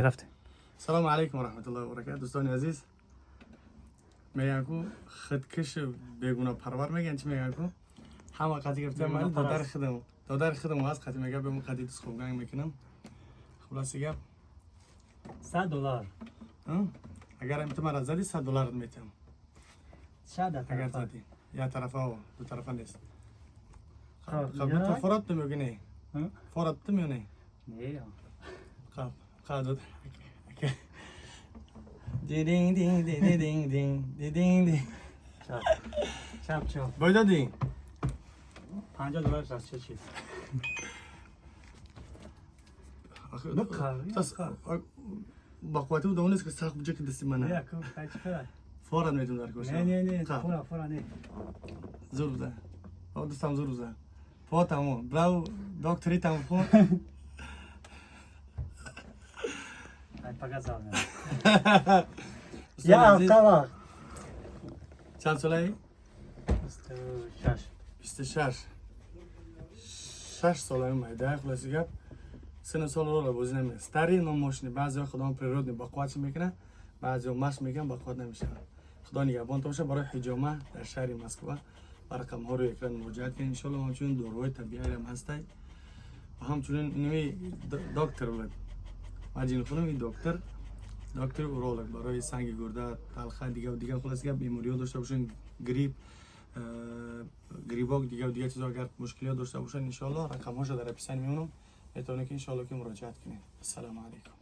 Рафтем. Салому алейкум ва раҳматуллоҳи ва баракатуҳ, дӯстони азиз. Мегӯянд ку, худкиш бегуна парвар мегӯянд, чӣ мегӯянд ку, ҳама қати гирифтам ман додари худам, додари худам аст, қати мега бему қати дусхобганг мекунам. Хулоси гап. 100 доллар. Агар ту мара зади, 100 долларат метиҳам. 100. Агар зади як тарафа, ду тарафа нест. Хоб, форат ту мегӯ, не, форат ту мё, не? Не. Хоб, хоб. Динг динг динг динг динг динг динг. Чап чап чап. Бой додӣ? 50 доллар аз чӣ чиз? Ба қуввати буда нест, ки сахт буҷа, ки дасти мана. Форат метум дар коша. Не, не, фора, фора не. Зур буза. Дӯстам, зур буза. По тамом. Браво, доктори там хун. Ай, показал. Я автовақ. Чанд солаи? 26. 26. 6 солаи майда, хулоси гап. Сину сол рола бозӣ намекунад. Старый, но мощный. Баъзеҳо худо природный бақувват мекунад, баъзеҳо машқ мекунанд, бақувват намешавад. Худо нигаҳбон бошад. Барои ҳиҷома дар шаҳри Москва ба рақамҳо рӯи экран муроҷиат кунед. Иншоалло, ҳамчунин доруҳои табииам ҳастай ва ҳамчунин инми доктор буд Маҷинхунум, и доктор, доктори уролог, барои санги гурда, талха, дигаву дигар, хулоси гап, бемориҳо дошта бошанд, грипп, грибок, дигаву дигар чизо, агар мушкилиҳо дошта бошанд, иншоалло, рақамҳошо дар описание мемонам, метавонед ки, иншоалло, ки муроҷиат кунед. Ассалому алайкум.